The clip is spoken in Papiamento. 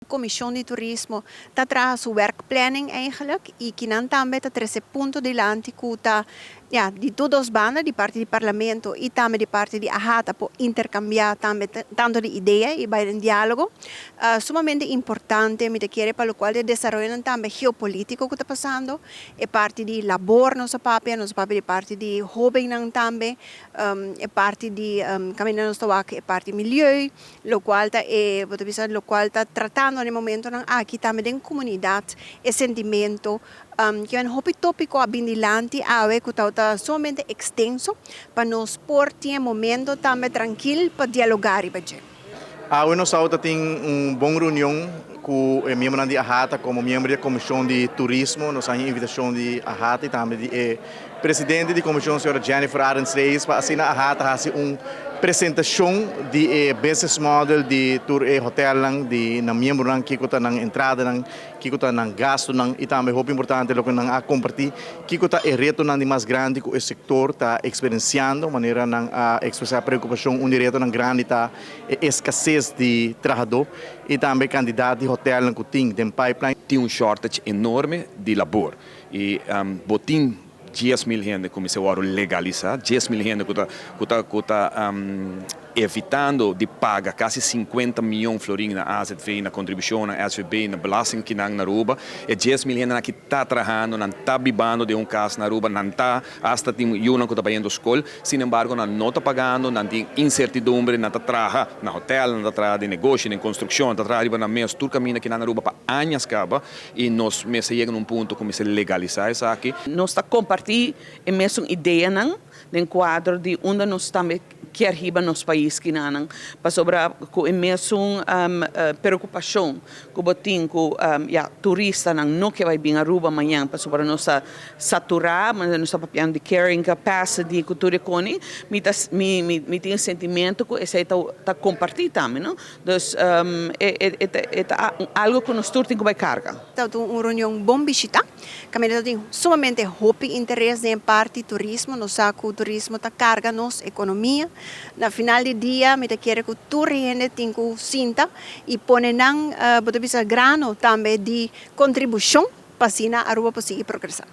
Comision di Turismo ta traha su werkplanning eigenlijk y kinan tambe ta trece punto dilanti cu ta, ja, di tur dos banda, di parti di Parlamento y tambe di parti di AHATA, por intercambia tambe tanto di idea y bay den dialogo. Sumamente importante, mi ta kere, pa locual di desaroyonan tambe geopolitico cu ta pasando, e parti di labor nos a papia di parti di hobennan tambe, e parti di caminda nos ta wak e parti milieu, locual ta e, bo ta bisa, locual ta tratando na momentonan aki tambe den comunidad, e sentimento, cu un hopi topico a bin dilanti awe cu ta sumamente extenso pa nos por tin momento tambe trankil pa dialoga riba dje. Awe nos tabatin un bon reunion cu e miembro di AHATA como miembro di Comision di Turismo. Nos tin invitacion di AHATA y tambe di presidente di comision, señora Jennifer Arends Reyes, pa asina AHATA haci un presentacion di business model di tur e hotel di nan miembro, kico ta nan entrada nan, kico ta nan gasto nan, y tambe hopi importante loke nan a comparti, kico ta e reto nan di mas grandi cu e sector ta experienciando, manera nan a expresa preocupacion, un reto nan grandi ta e escases di trahado y tambe cantidad di hotel cu tin den pipeline. Tin un shortage enorme di labor y bo tin 10 mil hende cu mester legalisa, 10 mil hende cu ta evitando di paga casi 50 miyon florin na AZV, na contribucion, na SVB, na belasting cu na Aruba. E 10 mil hende cu ta trahando, nan ta bibando den un cas na Aruba, nan ta hasta tin yiunan cu ta bayendo scol, sin embargo, nan no ta pagando, nan tin incertidumbre, nan ta traha na hotel, nan ta traha den negoshi, den construccion, nan ta traha riba nan mes, tur caminda aki na Aruba pa aña caba, y nos mester yega na un punto cu mester legalisa esaki. Nos ta comparti e mesun ideanan den cuadro di unda nos tambe kier hiba nos pais kinanan pasobra cu e mesun preocupacion cu bo tin cu ja, turistanan no kier bay bin Aruba mañan pasobra nos ta satura, mas nos ta papiando di carrying capacity cu tur e cos, mi tin sentimento cu esey ta comparti tambe, no? Dus e ta algo cu nos tur tin cu bay carga. Ta un reunion bon bishita. Caminda tin sumamente hopi interes den parti turismo, nos sa cu turismo ta carga nos economia. Na final di dia, mi ta kere cu tur hende tin cu sinta y pone nan, bo ta bisa, grano tambe di contribucion pa asina Aruba por sigui progresa.